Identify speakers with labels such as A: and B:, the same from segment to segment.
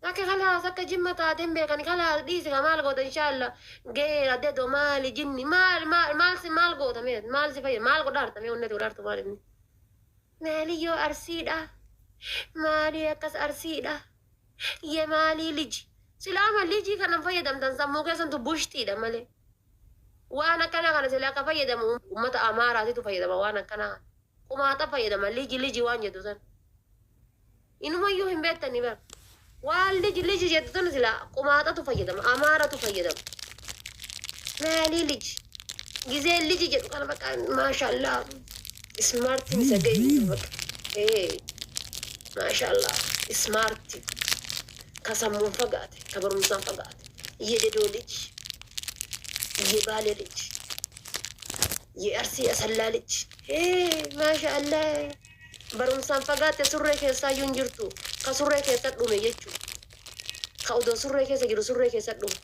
A: Akka kalaas akka jimma taateen beekan kalaas dhiisi ka maal goota inshaalla geera dedo maali jinni maal maal maal si maal goota mee maal si fayyada maal godhaarta mee onneti godhaartu maal inni maali yoo arsiidha maali akkas arsiidha ye maalii liji silaama lijii kanan fayyadamtan sammuu keessantu bushtiidha malee waan akkanaa kana silaa ka fayyadamu ummata amaaraatitu fayyadama waan akkanaa kana qumaaxa fayyadama liji liji waan jedhu san Inumayyuu hin beektanii bar. Waan liji liji jettu tana silaa qumaaxatu fayyadama, amaaratu fayyadama. Maalii liji? Gizee liji jedhu kana bakka maashaallah ismaartiin isa ga'e jiru bakka. Ee maashaallah ismaartii ka sammuun fagaate, ka barumsaan fagaate. Yededoo liji, yebaale liji, ye arsii asallaa liji. Ee maashaallah. Barumsaan fagaatte surree keessaayyuu hin jirtu. Ka surree keessa dhume jechu. Ka odoo surree keessa jiru surree keessa dhume.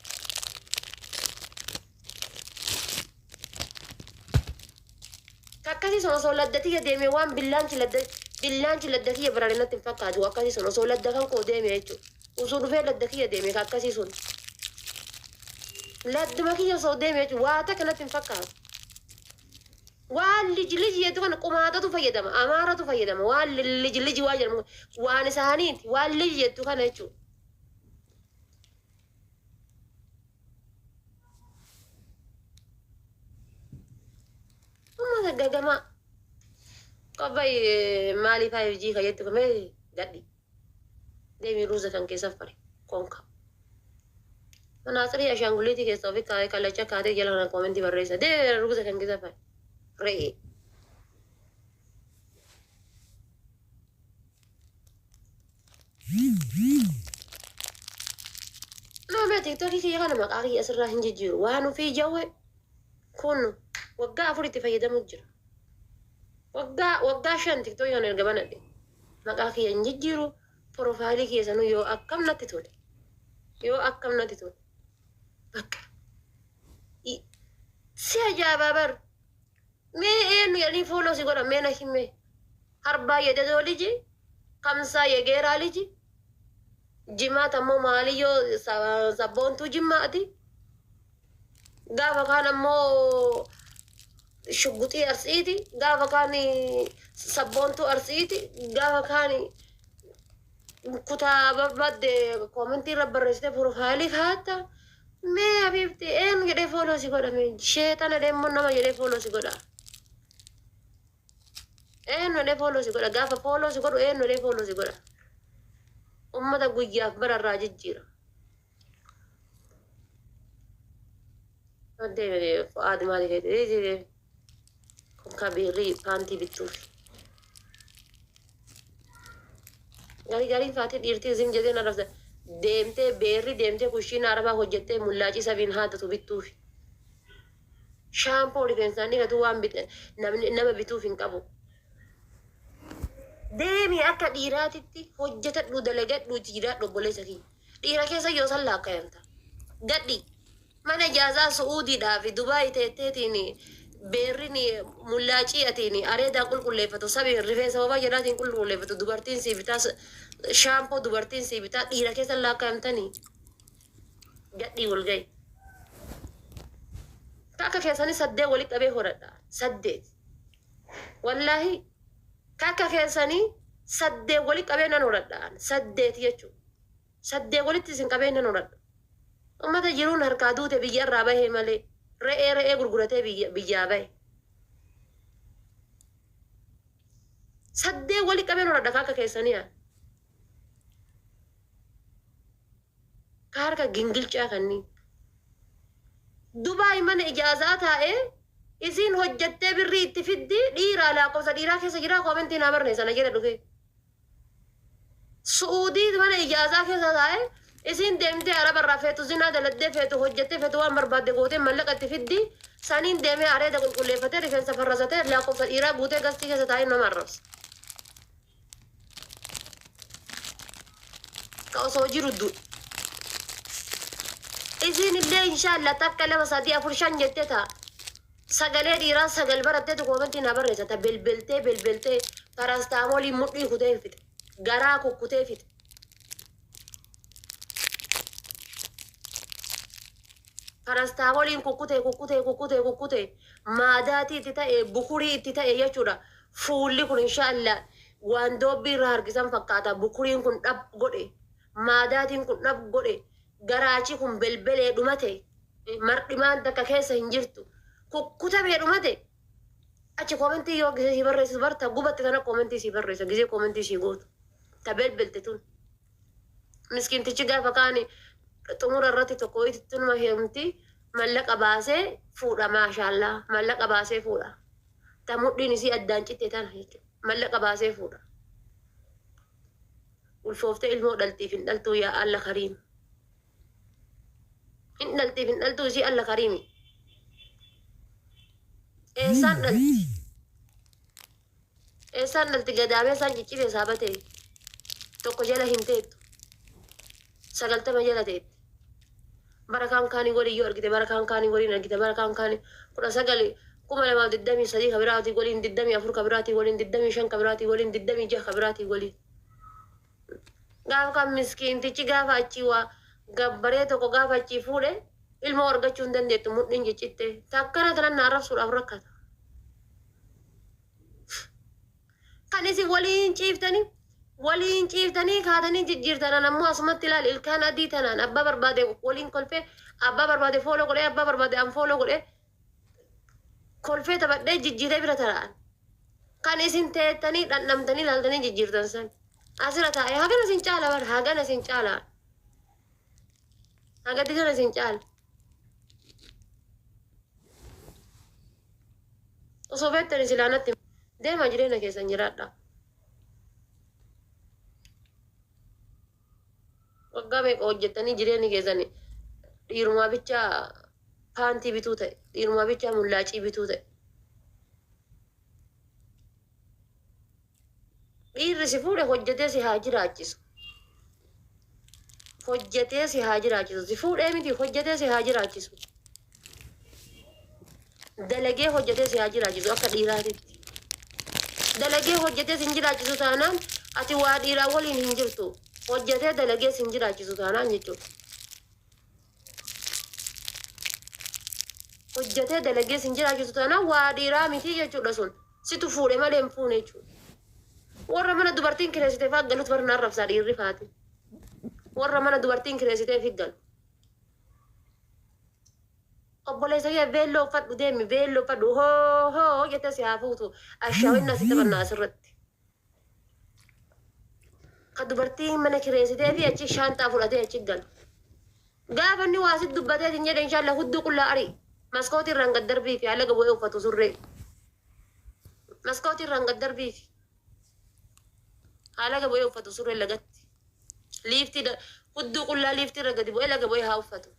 A: Ka akkasii sun osoo ladda tiyya deeme waan billaanchi ladda billaanchi ladda kiyya barare natti hin fakkaatu. Akkasii sun osoo ladda kan koo deeme jechu. Osoo dhufee ladda kiyya deeme ka akkasii sun. Ladduma kiyya osoo deeme jechu waa takka natti hin fakkaatu. Waan lij lij jettu kana qumaaxatu fayyadama, amaaratu fayyadama. Waan lij lij waan jedhamu waan isaaniiti. Waan lij jettu kana jechuudha. Uummata gagamaa. Qobbay maalii 5G ka jettu mee gadhi. Deemii ruuza kan kee saffari. Konka. Manaatsirii ashaanguliitii keessa ofi kaa'ee kallacha kaatee jala kana koomentii barreessa. Dee ruuza kan kee saffari. Re'ee. Nama tiktookii kiyya kana maqaa kiyya asirraa hin jijjiiru. Waan ofii jawwe kun waggaa 4 itti fayyadamu jira. Waggaa waggaa 5 tiktookii kana erga banadhe. Maqaa kiyya hin jijjiiru porofaayilii kiyya sanuu yoo akkam natti tole yoo akkam natti tole bakka si ajaa'ibaa bar mee eenyu jedhanii fooloo si godhan mee na himee harbaa yededoo liji kamsaa yegeeraa liji jimaata immoo maaliyyoo sabboontuu jimmaati Gaafa kaan ammoo shugguxii Arsiiti, gaafa kaan sabboontuu Arsiiti, gaafa kaan kutaa barbaadde koomentii irra barreessitee piroofaayilii kaa'atta. Mee habiibti eenyu jedhee fooloo si godha mee sheexana jedhee immoo nama jedhee fooloo si godha. Eenyu jedhee fooloo si godha gaafa fooloo si godhu eenyu jedhee fooloo si godha. Ummata guyyaaf bara irraa jijjiira. Deeme Fu'aad maali feete? Kun kabiirrii paantii bittuuf. Garii gariin faatii dhiirtii zim jedhee na rafsa. Deemtee beerri deemtee kushiina arabaa hojjettee mullaacii sabiin haadatu bittuuf. Shaampoo rifeensaan dhiqatu waan bit namni nama bituuf hin qabu. Deemi akka dhiiraatitti hojjetadhu dalagadhu itti jiraadhu obboleessa kiyya. Dhiira keessa yoo san laakkayamta. Gadhi. Mana ijaazaa Su'uudiidhaa fi Dubaay teetteetiin beerrin mullaacii atiin areedaan qulqulleeffatu sabiin rifeensa bobaa jalaatiin qulqulleeffatu dubartiin sii bitaa shaampoo dubartiin sii bitaa dhiira keessa laakkayamtanii. Gadhii wal gahi. Ka akka keessanii saddeet walitti qabee horadha. Saddeet. Wallaahi ka akka keessanii saddeet walitti qabee nan horadha. Saddeet jechuudha. Saddeet walitti isin qabee nan horadha. Ummata jiruun harkaa duute biyya irraa bahee malee re'ee re'ee gurguratee biyya biyyaa bahe. Saddeet walitti qabeen horadha ka akka keessanii haa. Ka harka gingilcaa kanniin. Dubaay mana ijaazaa taa'ee isiin hojjattee birrii itti fiddi dhiiraa laakkofsa dhiiraa keessa jiraa koomentii naa barreessa na jala dhufee. Su'uudii mana ijaazaa keessa taa'ee isiin deemtee araba irraa feetu zinaa daladdee feetu hojjattee feetu waan barbaadde gootee mallaqa itti fiddi saniin deemee areeda qulqulleeffatee rifeensa farrasatee laakkofsa dhiiraa guutee gastii keessa taa'ee nama arrabsa. Ka osoo jiru du'e. Isiin illee inshaallah takka lama sadii afur shan jettee ta'a. Sagalee dhiiraa sagal baratteetu koomentii naa barreessa ta belbeltee belbeltee parastaamoolii mudhii kutee fixe. Garaa kukkutee fixe. Parastaamoliin kukkutee kukkutee kukkutee kukkutee maadaatii itti ta'e, bukurii itti ta'e jechuudha. Fuulli kun inshaallah waan doobbii irraa harkisan fakkaata. Bukuriin kun dhab godhe, maadaatiin kun dhab godhe, garaachi kun belbelee dhumate, mardhimaan takka keessa hin jirtu, kukkutamee dhumate. Achi koomentii yoo gisee sii barreessitu barta gubatte tana koomentii sii barreessa gisee koomentii sii gootu ta belbelte tun. Miskiintichi gaafa kaani xumura irratti tokko itti numa heerumti, mallaqa baasee fuudha, maashaallaa, mallaqa baasee fuudha. Ta mudhiin isii addaan citte tana jechuudha. Mallaqa baasee fuudha. Ulfooftee ilmoo dhaltiif hin dhaltuu, yaa Alla kariim. Hin dhaltiif hin dhaltuu isii Alla kariimi. Eessaan dhalti? Eessaan dhalti? Gadaamee isaan ciccite saabatee tokko jala hin teettu. 90 jala teetti. Barakaan kaanii waliin yoo argite, barakaan kaanii waliin argite, barakaan kaanii 19 2023 kabiraatii waliin, 24 kabiraatii waliin, 25 kabiraatii waliin, 26 kabiraatii waliin. Gaafa kan miskiintichi gaafa achii waa gabbaree tokko gaafa achii fuudhe ilmoo argachuu hin dandeettu, mudhiin ciccitte. Takkana tanan na arrabsuudhaaf rakkata. Kan isin waliin ciiftanii waliin ciiftanii kaatanii jijjiirtanan ammoo asumatti ilaali, ilkaan adii tanaan abbaa barbaade waliin kolfee, abbaa barbaade follow godhee, abbaa barbaade unfollow godhee, kolfee taphadhee jijjiiree bira tara'an. Kan isin teettanii dhandhamtanii ilaaltanii jijjiirtan san. Asirra taa'ee hagana isin caala bara, hagana isin caala. Hagatti kana isin caala. Osoo beektanii silaa natti deemaa, jireenya keessan jiraadha. Waggaa meeqa hojjettanii jireenyi keessan dhiirumaa bichaa paantii bituu ta'e, dhiirumaa bichaa mullaacii bituu ta'e. Dhiirri si fuudhe hojjetee si haa jiraachisu. Hojjetee si haa jiraachisu. Si fuudhee miti, hojjetee si haa jiraachisu. Dalagee hojjetee si haa jiraachisu akka dhiiraatitti. Dalagee hojjetee si hin jiraachisu taanaan ati waa dhiiraa waliin hin jirtu. Hojjetee dalagee si hin jiraachisu taanaan jechuudha. Hojjetee dalagee si hin jiraachisu taanaan waa dhiiraa miti jechuudha sun. Situ fuudhe malee hin fuune jechuudha. Warra mana dubartiin kireessitee fa'aa galutu bara na arrabsaa dhiirri faati. Warra mana dubartiin kireessitee fi galu. Obboleessa kee beelloo uffadhu deemi, beelloo uffadhu, hoo hoo jettee si haa fuutu. Ashaawinna si taphannaa asirratti. Ka dubartiin mana kireessitee fi achi shaanxaa fudhatee achi galu. Gaafa inni waa sitti dubbatee sin jedhe, inshaalla hudduu qullaa ari. Maskootii irraan gad darbii fi haala bu'ee uffatu surree. Maskootii irraan gad darbii fi haala bu'ee uffatu surree lagatti. Liiftii hudduu qullaa liiftii irra gadi bu'ee laga bu'ee haa uffatu.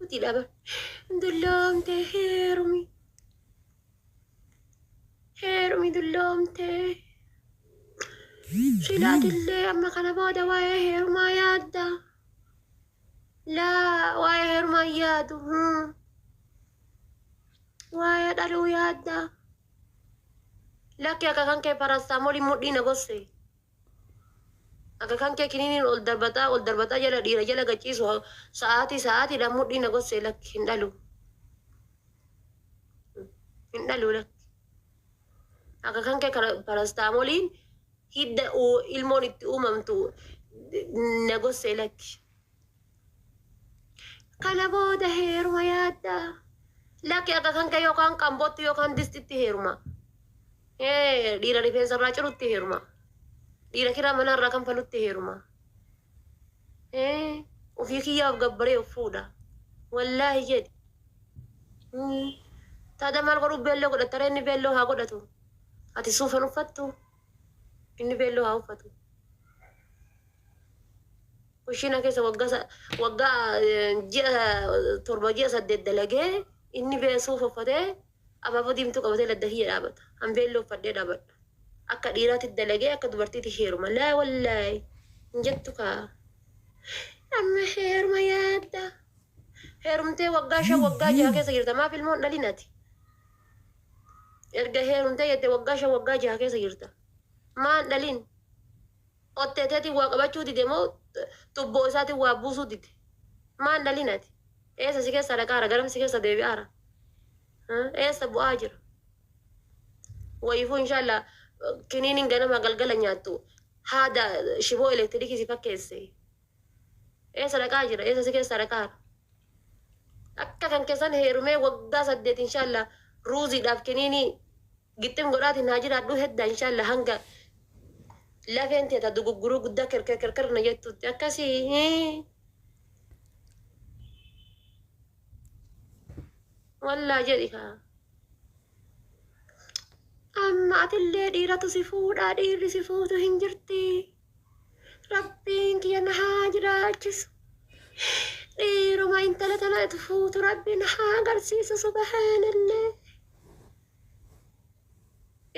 A: Nuti dhaba. Dulloomte, heerumi. Heerumi, dulloomte. Silaatillee amma kana booda waa'ee heerumaa yaadda. Laa, waa'ee heerumaa hin yaadu. Waa'ee dhaluu yaadda. Lakki, akka kan kee parastaamolii mudhii na gosse. Akka kan kee kiniiniin ol darbataa ol darbataa jala dhiira jala gachiisu sa'aatii sa'aatiidhaan mudhii na gosse, lakki, hin dhalu. Hin dhalu, lakki. Akka kan kee parastaamoliin hidda ilmoon itti uumamtu na gosse, lakki. Kana booda heeruma yaadda. Lakki, akka kan kee yookaan qambootti yookaan distitti heeruma. Dhiira rifeensa irraa cirutti heeruma. Dhiira kiraa mana irraa kanfalutti heeruma. Ofii kiyyaaf gabbaree of fuudha. Wallaahi jedhi. Taada maal godhu, beelloo godhatta ree? Inni beelloo haa godhatu. Ati suufan uffattu. Inni beelloo haa uffatu. Kushiina keessa waggaa waggaa ji'a 7, ji'a 8 dalagee inni bee suufa uffatee abaaboo diimtuu qabatee ladda kiyya dhaabata. An beelloo uffadhee dhaabadha. Akka dhiiraatti dalagee akka dubartiitti heeruma. Laa wallaahi hin jettu kaa. Amma heeruma yaadda. Heerumtee waggaa 5, waggaa 6 keessa jirta, maaf ilmoon dhalin ati? Erga heerumtee jette waggaa 5 waggaa 6 keessa jirta. Maan dhalin? Qotteeteetiin waa qabachuu dide moo tubboo isaatiin waa buusuu dide? Maan dhalin ati? Eessa si keessa dhaqaara? Garam si keessa deebi'aara? Eessa bu'aa jira? Wayiifuu inshallah kiniiniin ganama galgala nyaattu haada shiboo elektirikii si fakkeesse. Eessa dhaqaa jira? Eessa si keessa dhaqaara? Akka kan keessan heerumee waggaa 8 inshallah ruuziidhaaf kiniinii gixxim godhaatiin haa jiraadhu hedda inshallah hanga lafeen teeta dugugguruu guddaa kirkir kirkir na jettutti akkasii. Wallaa jedhi kaa. Amma atillee dhiiratu si fuudhaa dhiirri si fuutu hin jirti. Rabbiin kiyya na haa jiraachisu. Dhiiruma intala tana fuutu rabbi na haa agarsiisu subhaanallah.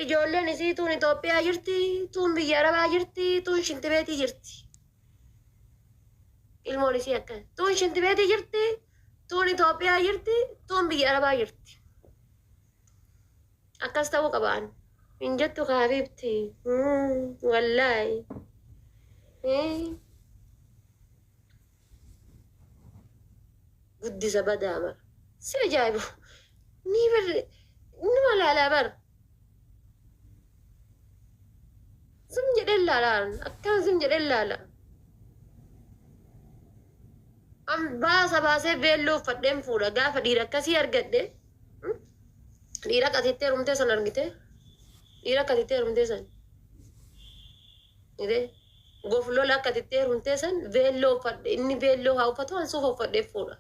A: Ijoolleen isii tuun Itoophiyaa jirti, tuun biyya Arabaa jirti, tuun shintibeetii jirti. Ilmoon isii akka tuun shintibeetii jirti, tuun Itoophiyaa jirti, tuun biyya Arabaa jirti. Akkas ta'uu qabaan. Hin jettu kaa habiibti. Wallaahi. Guddisa badaa mara. Si ajaa'ibu. Ni bar numa laalaa bar. Zum jedheen laalaan akkana zum jedheen laala. An baasa baasee beelloo uffadheen fuudha gaafa dhiira akkasii argadhe. Dhiira akkasitti heerumtee san argite. Dhiira akkasitti heerumtee san. Idee goflola akkasitti heerumtee san beelloo uffadhe inni beelloo haa uffatu an suufa uffadhee fuudha.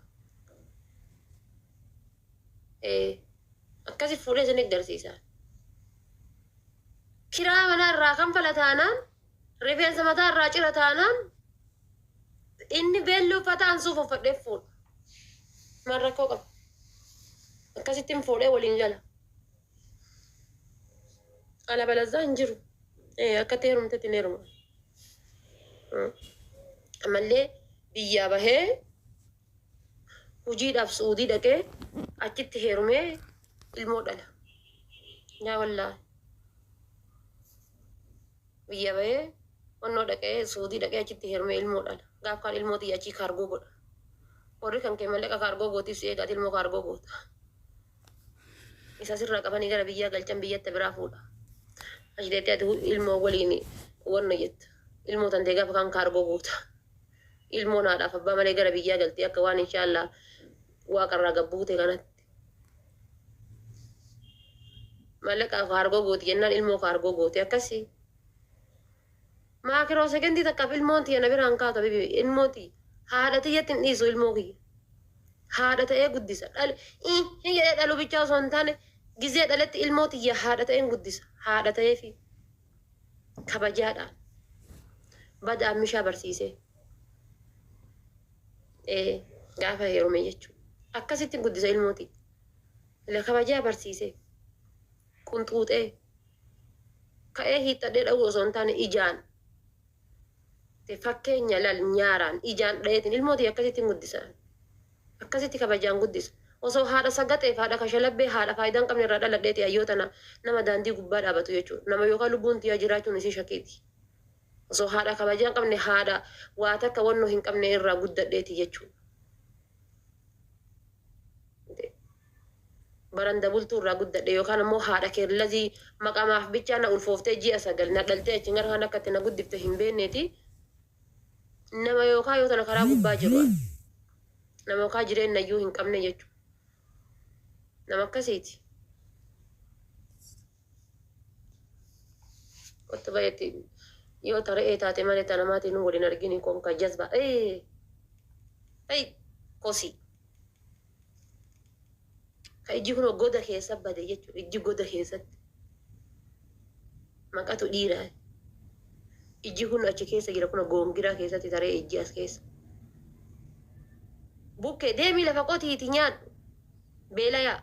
A: Ee akkasi fuudhee isin agarsiisa. Kiraa manaa irraa kanfala taanaan rifeensa mataa irraa cira taanaan inni beelloo uffata an suufa uffadhee fuudha. Maal rakkoo qaba? Akkasittiin fuudhee waliin gala. Ala balazzaa hin jiru. Ee akkatti heerumtetti hin heeruma. Ammallee biyyaa bahee hojiidhaaf Su'uudii dhaqee achitti heerumee ilmoo dhala. Yaa wallaahi. Biyya bahee onnoo dhaqee Su'uudii dhaqee achitti heerumee ilmoo dhala. Gaaf kaan ilmoo tiyya achii kaargoo godha. Warri kan kee mallaqa kaargoo gootiif si eegaati ilmoo kaargoo goota. Isa sirraa qabanii gara biyyaa galchan biyyatti biraa fuudha. Achi deettee ati ilmoo waliin wanna jetta. Ilmoo tantee gaafa kaan kaargoo goota. Ilmoon haadhaaf abbaa malee gara biyyaa galtee akka waan inshaallah waaqarraa gad buute kanatti. Mallaqa kaargoo gooti jennaan ilmoo kaargoo goote akkasii. Maakiroo sekendii takkaaf ilmoon tiyya na biraan kaatu habibi ilmoo tiyya haadha tiyyatti hin dhiisu ilmoo kiyya. Haadha ta'ee guddisa. Dhal hin jedhee dhalu bichaa osoo hin taane gizee dhaletti ilmoo tiyya haadha ta'een guddisa. Haadha ta'eefi kabajaadhaan badaan mishaa barsiisee. Ee gaafa heerume jechuudha. Akkasitti guddisa ilmoo tiyya. La kabajaa barsiisee qunxuuxee ka'ee hiixxadhee dha'uu osoo hin taane ijaan te fakkeenya lal nyaaraan ijaan dha'eetiin ilmoo tiyya akkasitti guddisa. Akkasitti kabajaan guddisa. Osoo haadha sagaxeef haadha kashalabbee haadha faayidaa hin qabne irraa dhaladheeti ayyoo tana nama daandii gubbaa dhaabatu jechuudha. Nama yookaan lubbuun tiyyaa jiraachuun isii shakiiti. Osoo haadha kabajaa hin qabne haadha waa takka wannoo hin qabne irraa guddadheeti jechuudha. Baranda bultuu irraa guddadhe yookaan ammoo haadha keerlazii maqamaaf bichaa na ulfooftee ji'a 9 na dhaltee achiin gara kaan akka itti na guddifte hin beekneeti. Nama yookaan yoo tana karaa gubbaa jiru ani. Nama yookaan jireenya iyyuu hin qabne jechuudha. Nama akkasiiti. Qottu bayetti yoo ta re'ee taate malee ta namaatiin nu waliin argini konka jazba. Ee. Hey kosii. Ka ijji kun goda keessa bade jechuudha. Ijji goda keessatti. Maqatu dhiiraa. Ijji kun achi keessa jira kun goongiraa keessatti taree ijji as keessa. Bukkee deemii lafa qotiiti nyaadhu. Beelayaa.